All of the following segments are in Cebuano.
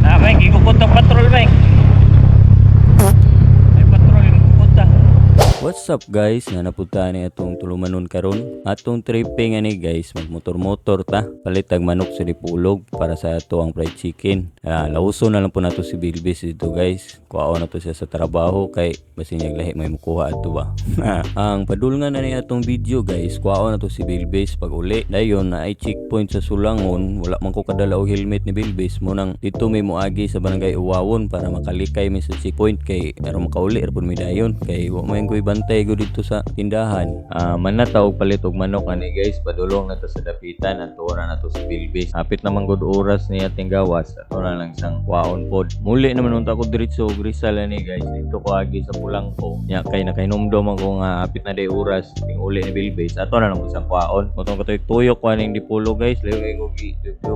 Ah, Mike, gigukot ang patrol, Mike. Ay, patrol, gigukot ta. What's up, guys? Nga napunta ni atong tulumanon karon. Atong tripping ani, guys, magmotor-motor ta. Palit tag manok sa Dipolog para sa ato ang fried chicken. Ah, lauso na lang po nato si Bilbis dito, guys. Kuhaon na to siya sa trabaho kay basin niya lahi may mukuha ato ba. Ang padulngan na ni atong video, guys, kuhaon na to si Bilbis pag uli. Dayon na ay checkpoint sa Sulangon, wala man ko kadala og helmet ni Bilbis mo nang dito may moagi sa barangay Uwawon para makalikay mi sa checkpoint kay aron makauli ra pud mi dayon kay wa man koy bantay ko dito sa tindahan. Ah, manata og palit og manok ani, guys, padulong na to sa dapitan ato na nato si Bilbis. Hapit naman gud oras niya ating gawas, ato na lang sang kwaon pod. Muli naman unta ko diretso og Rizal ani, guys. Dito ko agi sa Pulangko. Nya kay nakainomdom ako nga hapit na day oras ting uli ni Bilbis. Ato na lang ko sang kwaon. Motong katoy tuyok ko aning Dipolog, guys. Layo kay ko gi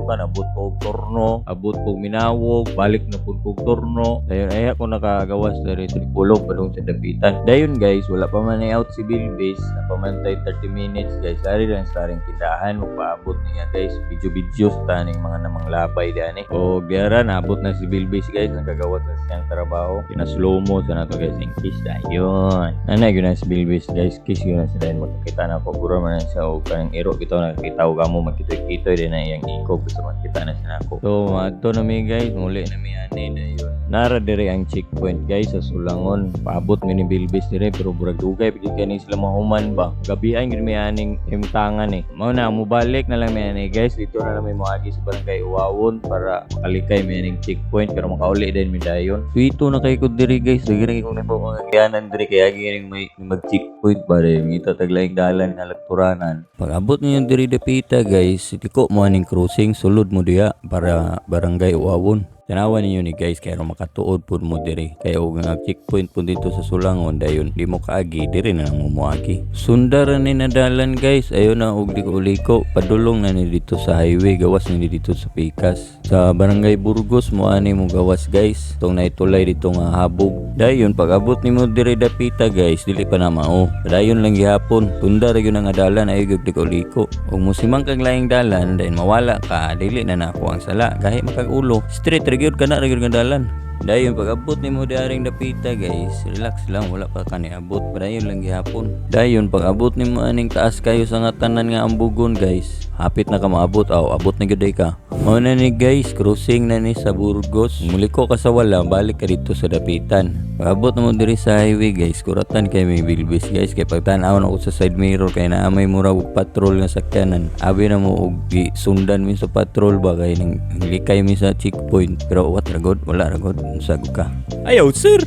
kan abot ko og Torno, abot ko og Minawog, balik na pud ko og Torno. Dayon ay ako nakagawas diri sa Dipolog padung sa dapitan. Dayon, guys, wala pa man out si Bilbis, napamantay 30 minutes, guys. Ari lang sa aring tindahan, magpaabot niya, guys. Video-video sa taning mga namang labay dani. O gyara naabot na si Bilbis, guys, nakagawas na siyang trabaho. Pina-slow mo sa nato, guys, yung kiss dayon. Nanay gyud na si Bilbis, guys, kiss gyud na siya dayon magkakita na ako. Puro man na siya og kanang iro bitaw nakakita og amo magkitoy-kitoy din na iyang ikog gusto makita na siya nako. So adto na mi, guys, muli na mi ani dayon. Nara diri ang checkpoint, guys, sa Sulangon. Paabot mi ni Bilbis dire pero burag dugay pigid kani sila mahuman ba. Gabihan gyud mi aning imtangan eh. Mao na mobalik na lang mi ani, guys. Dito na lang mi moagi sa barangay Uwawon para makalikay mi aning checkpoint pero makauli din mi dayon. Sweeto na kay ko diri, guys. Dili ra kong nabo mga giyanan diri kay agi ning may mag checkpoint ba diri. Ngita taglaing dalan nga lagturanan. Pag abot niyo diri dapita, guys, liko mo aning crossing, sulod mo diya para barangay Uwawon. Tanawan ninyo ni, guys, kay aron makatuod pud mo diri. Kay og nga checkpoint pud dito sa Sulangon dayon di mo kaagi diri na lang mo moagi. Sundaran ni nadalan, guys, ayo na og liko-liko padulong na ni dito sa highway, gawas ni dito sa Pikas. Sa barangay Burgos mo ani mo gawas, guys. Tong naitulay dito nga habog. Dayon pag abot nimo diri dapita, guys, dili pa na mao. Dayon lang gihapon, tunda ra gyud ang dalan ayo gyud liko-liko. Ug mosimang kag laing dalan dayon mawala ka, dili na nako ang sala. Gahi makag ulo. Straight ra gyud kana ra gyud nga dalan. Dayon pag abot nimo diaring dapita, guys, relax lang, wala pa kani abot, padayon lang gihapon. Dayon pag abot nimo aning taas kayo sa nga tanan nga ambugon, guys, hapit na ka maabot aw abot na gyud day ka. Mao na ni, guys, crossing na ni sa Burgos. Muliko ka sa wala, balik ka dito sa dapitan. Pag abot na mo diri sa highway, guys, kuratan kay may Bilbis, guys, kay pagtan-aw na ko sa side mirror kay naa may mura og patrol nga sakyanan. Abi na mo og sundan mi sa patrol ba kay nang likay mi sa checkpoint. Pero what ra god, wala ra god, sagod ka. Ayaw, sir.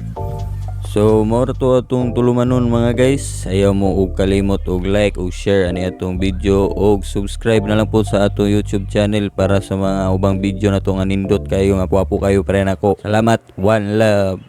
So mao ra to atong tulumanon, mga guys. Ayaw mo og kalimot og like og share ani atong video og subscribe na lang po sa atong YouTube channel para sa mga ubang video na to nga nindot kayo nga gwapo kayo pre nako. Salamat. One love.